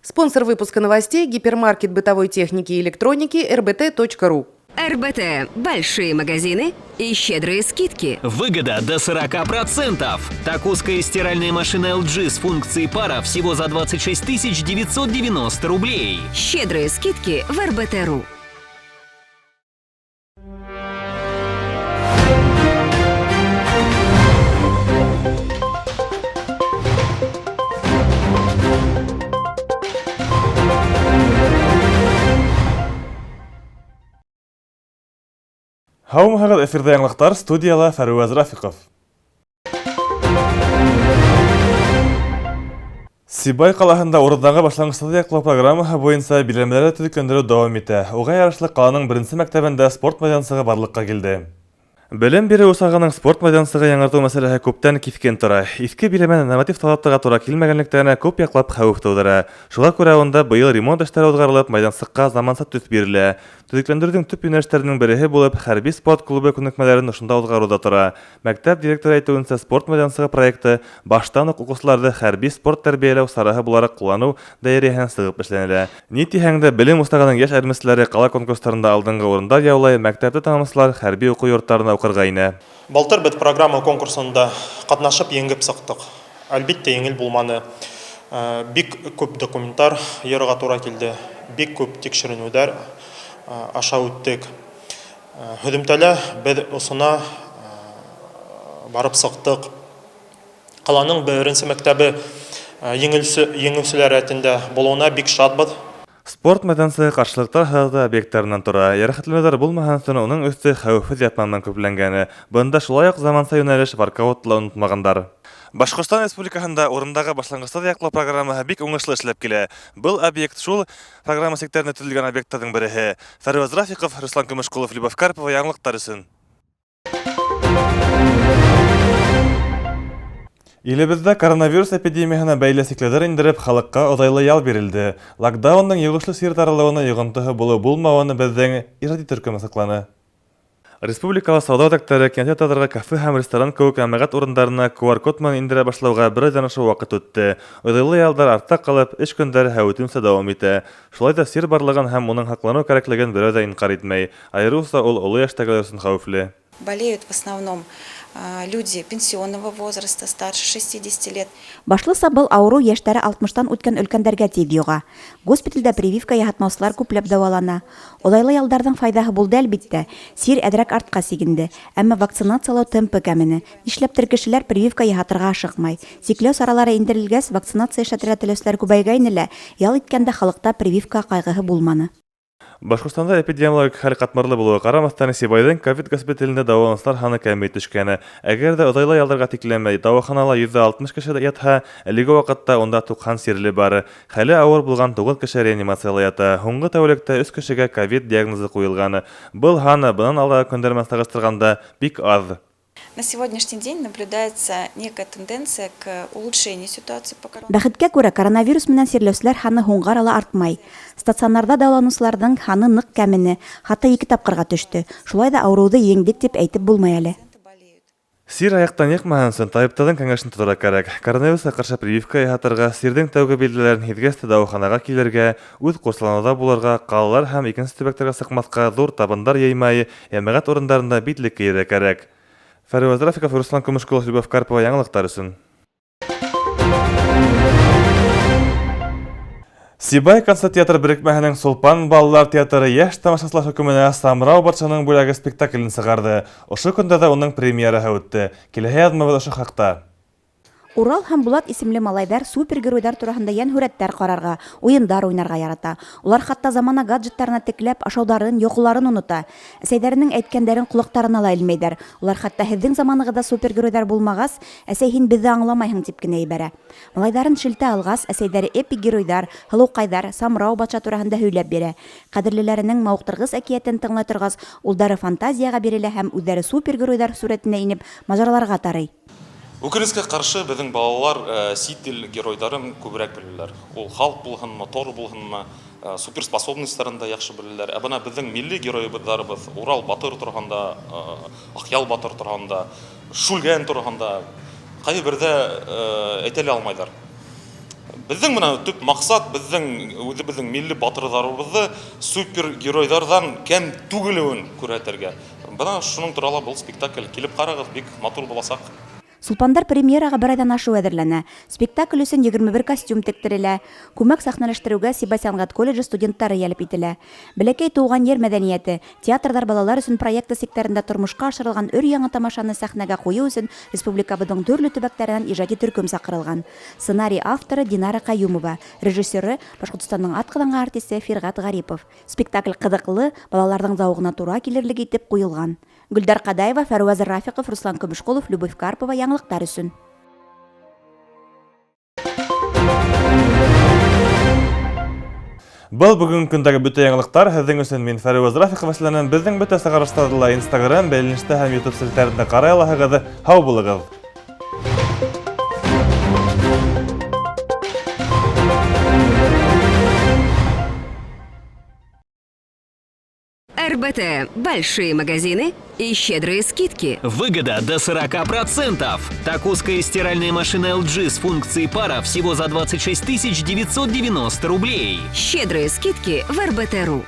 Спонсор выпуска новостей – гипермаркет бытовой техники и электроники rbt.ru. РБТ. Большие магазины и щедрые скидки. Выгода до 40%. Такузская стиральная машина LG с функцией пара всего за 26 990 рублей. Щедрые скидки в РБТ.ру. Һаумыһығыҙ, эфирҙа яңылыҡтар, студияла Фәруаз Рафиҡов. Сибай ҡалаһында урындағы башланғыстарҙы яҡлау программаһы буйынса биләмәләрҙе төҙөкләндереү дауам итә. Уға ярашлы ҡаланың беренсе мәктәбендә спорт майҙансығы барлыҡҡа килде. Белем биреү усағының спорт майҙансығы яңыртыу мәсьәләһе күптән киҫкен тора. Иҫке биләмә норматив талаптарға тура килмәгәнлектән күп яҡлап хәүеф тыуҙыра. Шуға күрә унда быйыл ремонт эштәре уҙғарылып, майҙансыҡҡа заманса төҫ бирелә. Төҙөкләндереүҙең төп йүнәлештәренең береһе булып хәрби спорт клубы күнекмәләрен ошонда уҙғарыу ҙа тора. Мәктәп директоры әйтеүенсә, спорт майҙансығы проекты баштан уҡ уҡыусыларҙы хәрби спорт тәрбиәләү сараһы булараҡ ҡулланыу даирәһенән сығып эшләнелә. Ни тиһәң дә, белем усағының йәш әрмеселәре ҡала конкурстарында алдынғы урындар яулай, мәктәпте тамамлаусылар хәрби уҡыу йорттарына уҡырға инә. Былтыр беҙ программа конкурсында ҡатнашып еңеп сыҡтыҡ. Әлбиттә, еңел булманы. Бик күп документтар йыйырға тура килде, бик күп тикшеренеүҙәр аша үттек. Һөҙөмтәлә беҙ осона барып сыҡтыҡ. Ҡаланың беренсе мәктәбе еңеүселәр рәтендә булыуына бик шатбыҙ. Спорт майҙансығы ҡаршылыҡтар һыҙаты объекттарынан тора. Йәрәхәтләнеүҙәр булмаһын өсөн уның өҫтө хәүефһеҙ ятма менән күпләнгәне. Бында шулай уҡ заманса йүнәлеш воркаутты ла онотмағандар. Башҡортостан Республикаһында урындағы башланғыстар яҡлау программаһы бик уңышлы эшләп килә. Был объект шул программа сиктәрендә төҙөлгән объекттарҙың береһе. Фәрүаз Рафиҡов, Руслан Көмөшҡолов, Любовь Карпова яңылыҡтар өсөн. Илебеҙҙә коронавирус эпидемияһына бәйле сикләүҙәр индереп, халыҡҡа оҙайлы ял бирелде. Локдаундың йоғошло сир таралыуына йоғонтоһо булыу-булмауын беҙҙең ижади төркөм асыҡланы. Республикала сауҙа үҙәктәре, кинотеатрҙарға, кафе һәм ресторан кеүек йәмәғәт урындарына QR-код менән индерә башлауға бер айҙан ашыу ваҡыт үтте. Оҙайлы ялдар артта ҡалып, эш көндәре һәүетенсә дауам итә. Шулай ҙа сир барлығын һәм уның һаҡланыу кәрәклеген берәү ҙә инҡар итмәй. Айырыуса ул оло йәштәгеләр өсөн хәүефле. Болеют в основном люди пенсионного возраста, старше 60 лет. Башлыса был ауырыу йәштәре 60-тан үткән өлкәндәргә тиҙ йоға. Госпиталдә прививка яһатмаусылар күпләп дауалана. Оҙайлы ялдарҙың файҙаһы булды әлбиттә. Сир әҙерәк артҡа сигенде. Әммә вакцинациялау темпы кәмене. Нишләптер кешеләр прививка яһатырға ашыҡмай. Сикләү саралары индерелгәс, вакцинация эшләтергә теләүселәр күбәйгәйне лә, ял иткәндә халыҡта прививка ҡайғыһы булманы. Башҡортостанда эпидемиологик хәл ҡатмарлы булыуға ҡарамаҫтан, Сибайҙың ковид госпиталендә дауаланыусылар һаны кәмей төшкәне. Әгәр ҙә оҙайлы ялдарға тиклем дауаханала 160 кеше ятһа, әлеге ваҡытта унда 90 сирле бар. Хәле ауыр булған 9 кеше реанимацияла ята. Һуңғы тәүлектә 3 кешегә ковид диагнозы ҡуйылған. Был һаны бынан алдағы көндәр менән сағыштырғанда бик аҙ. На сегодняшний день наблюдается некая тенденция к улучшению ситуации по коронавирусу. Бәхеткә күрә, коронавирус менән сирләүселәр һаны һуңғы арала артмай. Стационарҙа дауаланыусыларҙың һаны ныҡ кәмене, хатта 2 тапҡырға төштө. Шулай ҙа ауырыуҙы еңдек тип әйтеп булмай әле. Сир аяҡтан йыҡмаһын өсөн табиптарҙың кәңәшен тоторға кәрәк. Коронавирусҡа ҡаршы прививка яһатырға, сирҙең тәүге билдәләрен һиҙгәс тә дауаханаға килергә, үҙ ҡурсаланыуҙа булырға, ҡалалар һәм икенсе төбәктәргә сыҡмаҫҡа, ҙур табындар йыймай, йәмәғәт урындарында битлек кейергә кәрәк. Фәруаз Рафиҡов, Руслан Көмөшҡолов, Любовь Карпова яңылыҡтар өсөн. Сибай концерт театры берекмәһенең Сулпан балалар театры йәш тамашасылар хөкөмөнә Самрау батшаның бүләге спектаклен сығарҙы. Ошо көндәрҙә уның премьераһы үтте. Киләһе яҙмабыҙ ошо хаҡта. Урал һәм Булат исемле малайҙар супергеройҙар тураһында йән һүрәттәр ҡарарға, уйындар уйнарға ярата. Улар хатта замана гаджеттарына текләп, ашауҙарын, йоҡоларын онота. Әсәйҙәренең әйткәндәрен ҡолаҡтарына ла элмәйҙәр. Улар хатта һеҙҙең заманығыҙҙа супергеройҙар булмағас, әсәй һин беҙҙе аңламайһың тип кенә ебәрә. Малайҙарын шелтә алғас, әсәйҙәре эпик геройҙар, һылыуҡайҙар, Самрау батша тураһында һөйләп бирә. Ҡәҙерлеләренең мауыҡтырғыс әкиәтен тыңлай торғас, улдары фантазияға бирелә һәм үҙҙәре супергеройҙар сүрәтенә инеп, мажараларға тарый. Үкенескә ҡаршы, беҙҙең балалар сит ил геройҙарын күберәк беләләр. Ул Халк булһынмы, Тор булһынмы, суперспособностьтарын да яҡшы беләләр. Ә бына беҙҙең милли геройҙарыбыҙ Урал батыр торғанда, Аҡъял батыр торғанда, Шүлгән торғанда ҡайһы берҙә әйтә лә алмайҙар. Беҙҙең менә төп маҡсат беҙҙең үҙебеҙҙең милли батырҙарыбыҙҙы супергеройҙарҙан кәм түгелеүен күрһәтергә. Бына шуның турала был спектакль. Килеп ҡарағыҙ, бик матур буласаҡ. Сулпандар премьераға бер айҙан ашыу әҙерләнә. Спектакль өсөн 21 костюм тектерелә. Күмәк сәхнәләштереүгә Сибай сәнғәт колледжы студенттары йәлеп ителә. Бәләкәй тыуған ер мәҙәниәте, театрҙар балалар өсөн проекты сиктәрендә тормошҡа ашырылған өр-яңы тамашаны сәхнәгә ҡуйыу өсөн республикабыҙҙың төрлө төбәктәренән ижади төркөм саҡырылған. Сценарий авторы Динара Ҡәйүмова, режиссеры Башҡортостандың атҡаҙанған артисы Фирғәт Ғарипов. Спектакль ҡыҙыҡлы, балаларҙың зауығына тура килерлек итеп ҡуйылған. Гөлдар Ҡадаева, Фәрүәз Рафиҡов, Руслан Көмөшҡолов, Любовь Карпова яңылыҡтар өсөн. Был бөгөнгө көндәге бөтә яңылыҡтар. Һеҙҙең өсөн мин Фәрүәз Рафиҡов эшләнем. Беҙҙең бөтә сығарыштарҙы ла Инстаграм, бәйләнештә һәм YouTube селтәрендә ҡарай алаһығыҙ. Һау булығыҙ! РБТ. Большие магазины и щедрые скидки. Выгода до 40%. Так узкая стиральная машина LG с функцией пара всего за 26 990 рублей. Щедрые скидки в РБТ.ру.